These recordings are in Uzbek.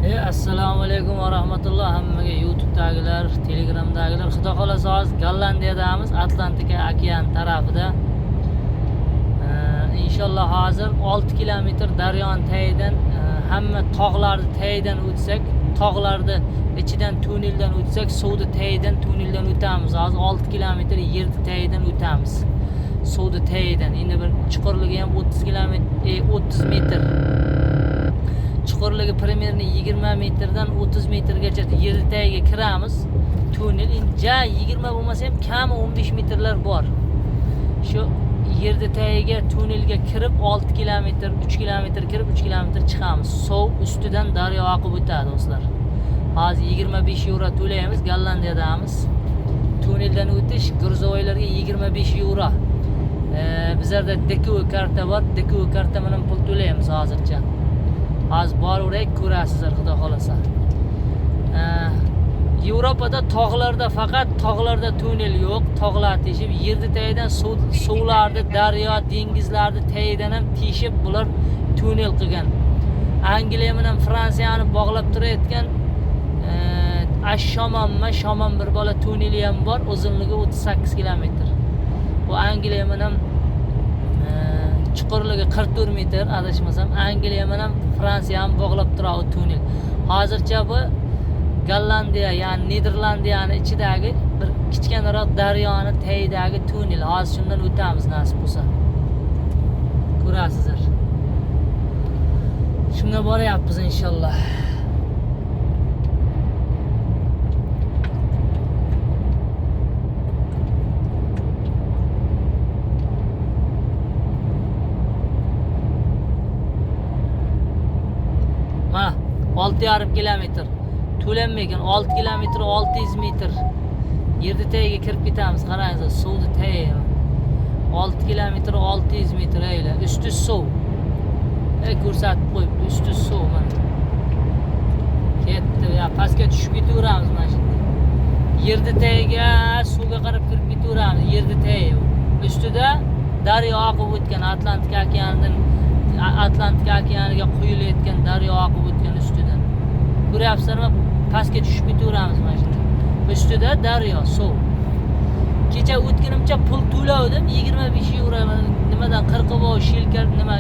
Assalomu alaykum va rahmatulloh hammaga YouTube'dagilar, Telegram'dagilar. Xudo xolasa hozir Gollandiyadamiz, Atlantika okean tarafida. Inshaalloh hozir 6 kilometr daryoni tagidan, hamma tog'larni tagidan o'tsak, tog'larni ichidan tunneldan o'tsak, suvni tagidan tunneldan o'tamiz. Hozir 6 kilometr yerni tagidan o'tamiz. Suvni tagidan. Endi bir chuqurligi ham 30 kilometr, 30 metr. Chuqurligi примерно 20 metrdan 30 metrgacha yer tagiga kiramiz. Tunnel endi ja 20 bo'lmasa ham kami 15 metrlar bor. Shu yerni tagiga tunnelga kirib 6 kilometr, 3 kilometr kirib 3 kilometr chiqamiz. Suv ustidan daryo oqib o'tadi do'stlar. Hozir 25 yevro to'laymiz, Gollandiyadamiz. Tunneldan o'tish грузовойlarga 25 yevro. Bizlarda DQ karta bor, DQ karta bilan pul to'laymiz hozircha. Hozir boraveraylik, ko'rasizlar xudo xolasa. Yevropada tog'larda faqat tog'larda tunnel yo'q, tog'lar teshib, yerni tagidan suvlarni, daryo, dengizlarni tagidan ham teshib bular tunnel qilgan. Angliya bilan Fransiyani bog'lab turayotgan Ashshomonma, Shomon bir bola tunneli ham bor, uzunligi 38 kilometr. Bu Angliya bilan chuqurligi 44 metr adashmasam, Angliya bilan Fransiyani bog'lab turadi tunnel. Hozircha bu Gollandiya, ya'ni Niderlandiyani ichidagi bir kichkinaroq daryoni tagidagi tunnel. Hozir shundan o'tamiz nasib bo'lsa. Ko'rasizlar. Shunga boryapmiz inshaalloh. Mana 6,5 kilometr to'lanmagan, 6 kilometr 600 metr yerni tagiga kirib ketamiz. Qarangizlar, suvni tagi 6 kilometr 600 metr ayla usti suv. Ko'rsatib qo'yibdi, usti suv mana. Ketdi, ya pastga tushib ketaveramiz mana shunday. Yerni tagiga suvga qarab kirib ketaveramiz, yerni tagi. Ustida daryo oqib o'tgan, Atlantika okeanidan Atlantika okeaniga quyilayotgan daryo oqib o'tgan ustidan. Ko'ryapsizlarmi? Pastga tushib ketaveramiz mana shunday. Ustida daryo, suv. Kecha o'tganimcha pul to'lavdim, 25 yevro nimadan qirqib shilkar nima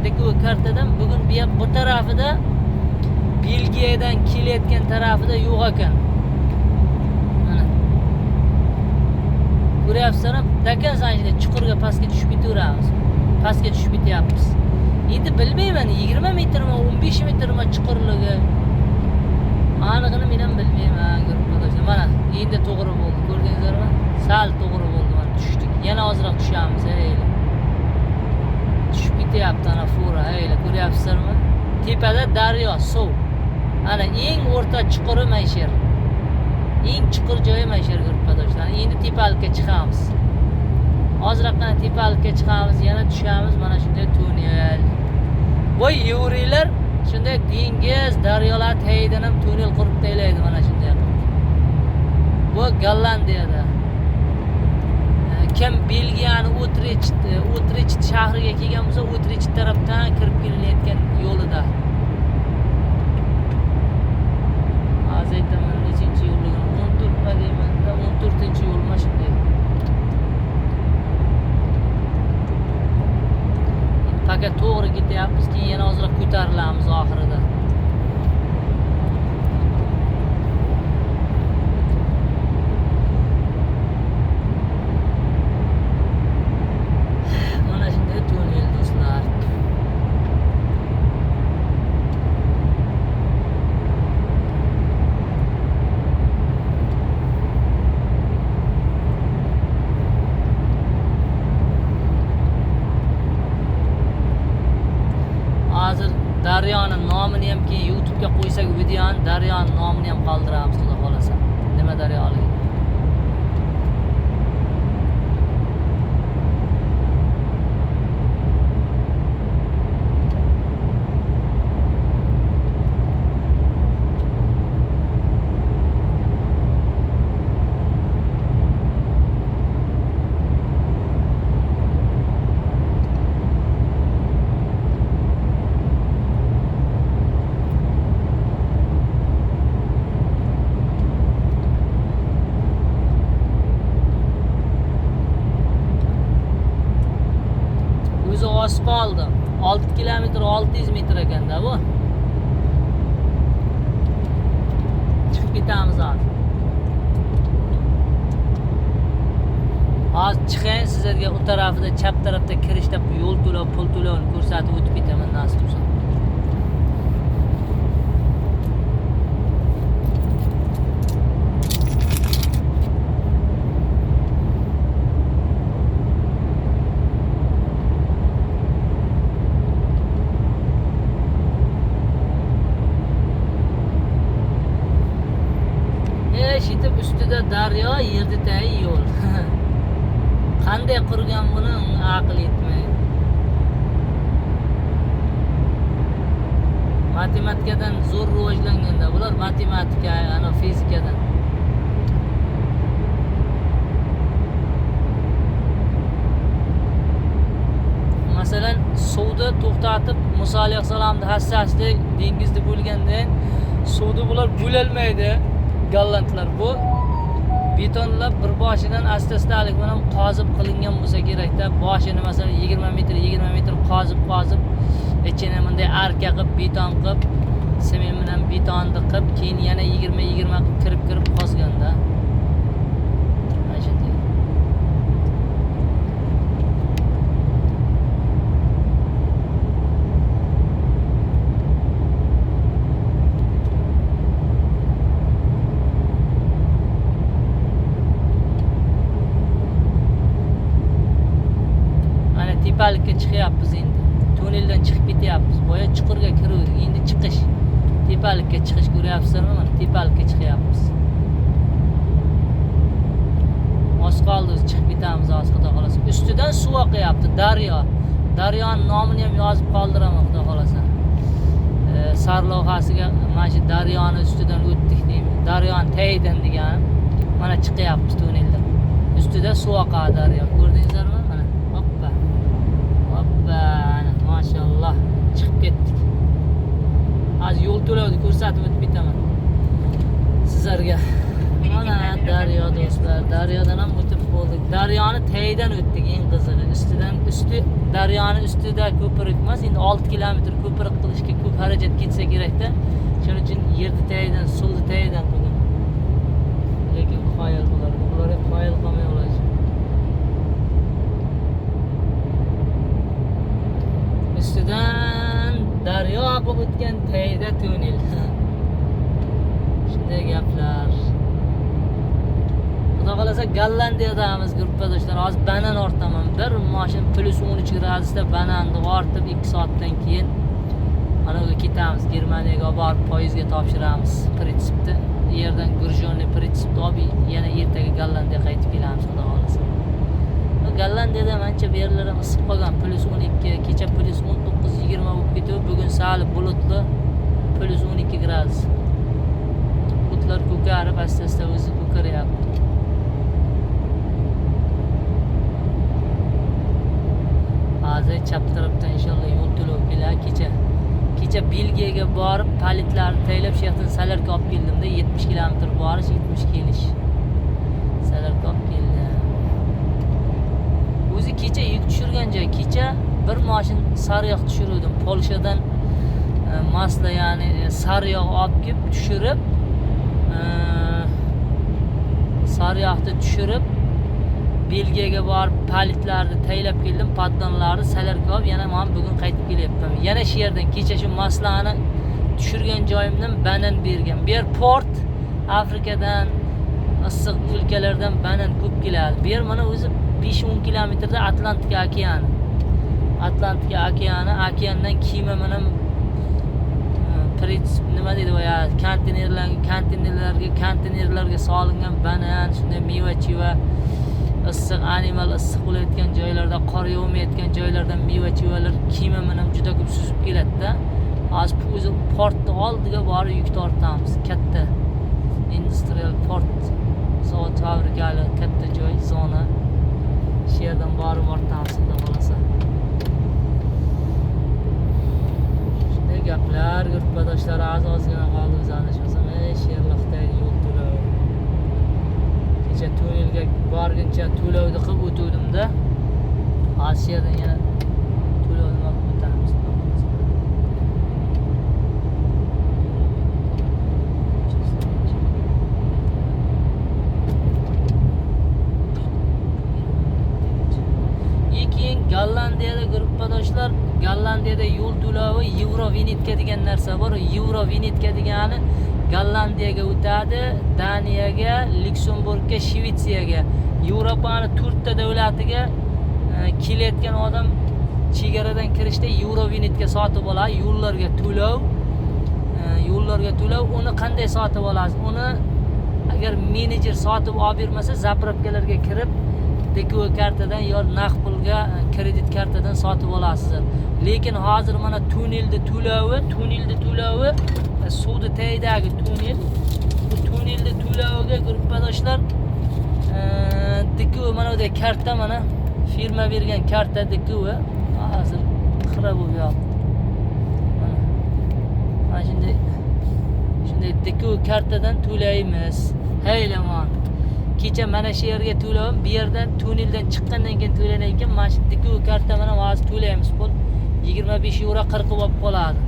DQ kartadan. Bugun bu tarafida Belgiyadan kelayotgan tarafida yo'q ekan. Mana. Ko'ryapsizlarmi? Dakan sanjida chuqurga pastga tushib ketaveramiz. Pastga tushib ketyapmiz. Endi bilmayman 20 metrmi, 15 metrmi chuqurligi. Anig'ini men ham bilmayman, gruppadoshlar. Mana endi to'g'ri bo'ldi, ko'rdingizlarmi? Sal to'g'ri bo'ldi, mana tushdik. Yana ozroq tushamiz, eyli. Tushib ketyapti ana fura, eyli, ko'ryapsizlarmi? Tepada daryo, suv. Ana eng o'rta chuquri mana shu yer. Eng chuqur joyi mana shu yer, gruppadoshlar. Endi tepalikka chiqamiz. Ozroqgina tepalikka chiqamiz, yana tushamiz mana shunday tunnel. Bu yevreylar shunday dengiz, daryolar tagidan ham tunnel qurib taylaydi mana shunday qilib. Bu Gollandiyada. Kim Belgiyani Utrecht shahriga kelgan bo'lsa, Utrecht tarafdan kirib kelilayotgan yo'lida. Hozir aytaman nechinchi yo'lligini, 14 ma deyman, 14-yo'l mana shunday. Faqat to'g'ri ketyapmiz, keyin yana ozroq ko'tarilamiz oxirida. Mana shunday tunnel do'stlar. Hozir daryoni nomini ham keyin YouTube'ga qo'ysak videoni, daryoni nomini ham qoldiramiz xudo xolasa. Nima daryoligi. qoldi. 6 kilometr 600 metr ekanda bu. Chiqib ketamiz hozir. Hozir chiqayin sizlarga u tarafida chap tarafda kirishda yo'l to'lov, pul to'lovini ko'rsatib o'tib ketaman nasib bo'lsa. Eshitib ustida daryo, yerda tayi yo'l. Qanday qurgan buni aql yetmaydi. Matematikadan zo'r rivojlanganda bular, matematika, ana fizikadan. Masalan, suvni to'xtatib Musa alayhissalomni hassasida dengizda bo'lganda suvni bular bo'lolmaydi. Gollandlar bu betonlab bir boshidan asta-astalik bilan qozib qilingan bo'lsa kerakda. Boshini masalan 20 metr 20 metr qozib ichini bunday arka qilib beton qilib, sement bilan betonni qilib, keyin yana 20 20 qilib kirib qozganda. Mana shunday. Tepalikka chiqyapmiz endi. Tunneldan chiqib ketyapmiz. Boya chuqurga kiruvdik. Endi chiqish. Tepalikka chiqish ko'ryapsizlarmi? Mana tepalikka chiqyapmiz. Oz qoldi, chiqib ketamiz hozir xudo xolasa. Ustidan suv oqyapti, daryo. Daryoning nomini ham yozib qoldiraman xudo xolasa. Sarlavhasiga mana shu daryoni ustidan o'tdik deyman. Daryoni tagidan degan. Mana chiqyapmiz tunneldan. Ustida suv oqadi daryo. Ko'rdingizlarmi? Mana hoppa. Hoppa, maşallah chiqib ketdik. Hozir yo'l to'lovni ko'rsatib o'tib ketaman sizlarga. Mana daryo do'stlar, daryodan ham o'tib bo'ldik. Daryoni tagidan o'tdik, eng qizig'i. Ustidan usti daryoni ustida ko'prik emas, endi 6 kilometr ko'prik qilishga ko'p xarajat ketsa kerakda. Shuning uchun yerni tagidan, suvni tagidan qilgan. Lekin qoyil bular, bularga qoyil qolmay ular. Ustidan daryo oqib o'tgan, tagida tunnel. Shunday gaplar. Xudo xolasa Gollandiyadamiz gruppadoshlar. Hozir banan ortaman. Bir mashin plus 13 gradusda bananni ortib 2 soatdan keyin ana unga ketamiz. Germaniyaga borib poyezdga topshiramiz. Pritsepni yerdan груженный pritsepni olib yana ertaga Gollandiyaga qaytib kelamiz xudo xolasa. Gollandiyada mancha bu yerlar ham isib qolgan. Plus 12, kecha plus 19, 20 bo'lib ketdi. Bugun sal bulutli, plus 12 gradus. Bulutlar ko'karib, asta-asta o'zi ko'karyapti. Hozir chap tarafdan inshaalloh yo'l to'lov keladi. Kecha Belgiyaga borib palitlarni taylab shu yoqdan Salarga olib keldimda, 70 kilometr borish, 70 kelish. Salarga olib keldim. O'zi kecha yuk tushirgan joy, kecha bir mashin sariyog' tushirdim. Polshadan masla, ya'ni sariyog' olib kelib tushirib, sariyog'ni tushirib Belgiyaga borib palitlarni taylab keldim, paddonlarni Salarga olib yana men bugun qaytib kelyapman. Yana shu yerdan kecha shu maslani tushirgan joyimdan banan bergan. Bu yer port, Afrikadan, issiq o'lkalardan banan ko'p keladi. Bu yer mana o'zi 5-10 kilometrda Atlantika okeani. Atlantika okeani, okeandan kema bilan pritsep nima deydi boya, konteynerlarga solingan banan, shunday meva-cheva, issiq animal issiq bo'layotgan joylarda, qor yog'mayotgan joylardan meva-chevalar kema bilan juda ko'p suzib keladi-da. Hozir o'zi portni oldiga borib yuk tortamiz. Katta industrial port, zavod fabrikali katta joy, zona. Shu yerdan borib ortamiz xudo xolasa. Shunday gaplar, gruppadoshlar, ozgina qoldi o'zi adashmasam. Shu yerlar Xitoyga yo'l to'lov. Kecha tunnelga borguncha to'lovni qilib o'tuvdimda. Hozir shu yerdan yana to'lovni Gollandiyada yo'l to'lovi Eurovinetka degan narsa bor. Eurovinetka degani Gollandiyaga o'tadi, Daniyaga, Lyuksemburgga, Shvetsiyaga. Yevropani 4 ta davlatiga kelayotgan odam chegaradan kirishda Eurovinetka sotib oladi, yo'llarga to'lov. Yo'llarga to'lov, uni qanday sotib olasiz? Uni agar menejer sotib olib bermasa, zapravkalarga kirib DKV kartadan yo naqd pulga kredit kartadan sotib olasizlar. Lekin hozir mana tunnelni to'lovi, suvni tagidagi tunnel, bu tunnelni to'loviga gruppadoshlar DKV mana bu karta, mana firma bergan karta DKV hozir xira bo'lib yotibdi. Mana shunday DKV kartadan to'laymiz. Haylaman. Kecha mana shu yerga to'lovim, bu yerdan tunneldan chiqqandan keyin to'lanar ekan. Mana shu DKV karta bilan hozir to'laymiz. Pul 25 yevro 40 bo'lib qoladi.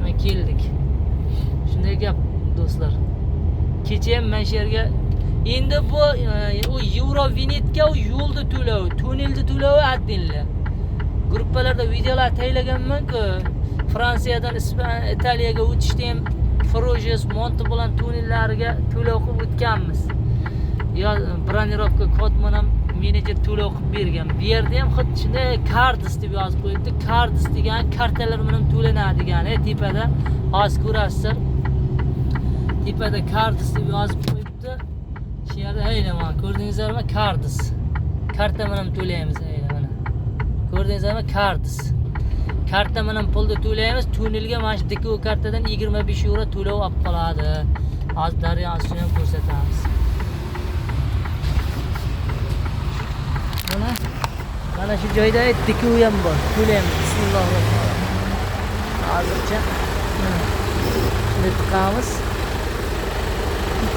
Mana keldik. Shunday gap do'stlar. Kecha ham mana shu yerga endi bu u Eurovinetka u yo'lda to'lovi, tunnelda to'lovi отдельно. Gruppalarda videolar tayyorlaganman-ku. Fransiyadan Italiyaga o'tishda ham Froges, Monteblanc tunnellariga to'lov qilib o'tganmiz. Yo bronirovka kod bilan menejer to'lov qilib bergan. Bu yerda ham xuddi shunday Cardis deb yozib qo'yibdi. Cardis degan kartalar bilan to'lanadi degani tepada. Hozir ko'rasizlar. Tepada Cardis deb yozib qo'yibdi. Shu yerda aylaman, ko'rdingizlarmi? Cardis. Karta bilan to'laymiz mana. Ko'rdingizlarmi? Cardis. Karta bilan pulni to'laymiz. Tunnelga mana shu DKV kartadan 25 yevro to'lov olib qoladi. Hozir daryo ustini ham ko'rsatamiz. Mana shu joyda DKV ham bor. To'laymiz. Bismillahirrohmanirrohim. Hozircha shuni tiqamiz.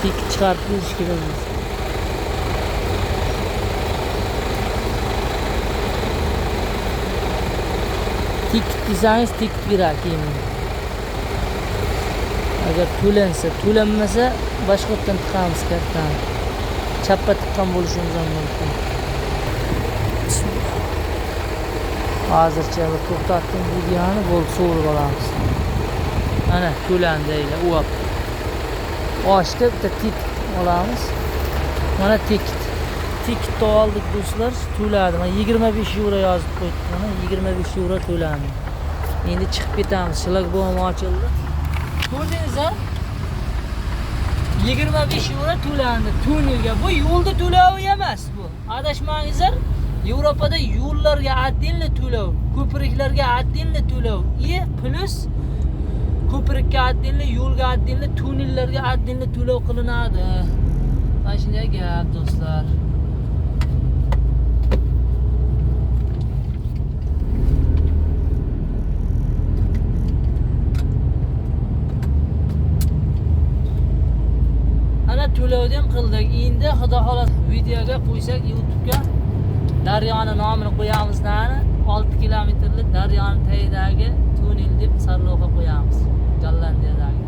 Tik chiqarib berish kerak biz. Tiket desangiz tiket beradi keyin. Agar to'lansa, to'lanmasa boshqa yerdan tiqamiz kartani. Chappa tiqqan bo'lishimiz ham mumkin. Hozircha bir to'xtatdim videoni, bo'ldi, so'rib olamiz. Mana to'landi deydi, uvab. Ochdi, bitta tiket olamiz. Mana tiket. Tiketni oldik do'stlar, to'ladi. Mana 25 yevro yozib qo'ydi. Mana 25 yevro to'landi. Endi chiqib ketamiz. Shlagbaum ochildi. Ko'rdingizlar? 25 yevro to'landi tunnelga. Bu yo'lda to'lovi emas bu. Adashmangizlar. Yevropada yo'llarga отдельно to'lov, ko'priklarga отдельно to'lov, plus ko'prikka отдельно, yo'lga отдельно, tunnellarga отдельно to'lov qilinadi. Mana shunday gap do'stlar. Ana to'lovni ham qildik. Endi xudo xohlasa videoga qo'ysak YouTube'ga daryoni nomini qo'yamiz, 6 kilometrlik daryoni tagidagi tunnel deb sarlavha qo'yamiz. Gollandiyadagi.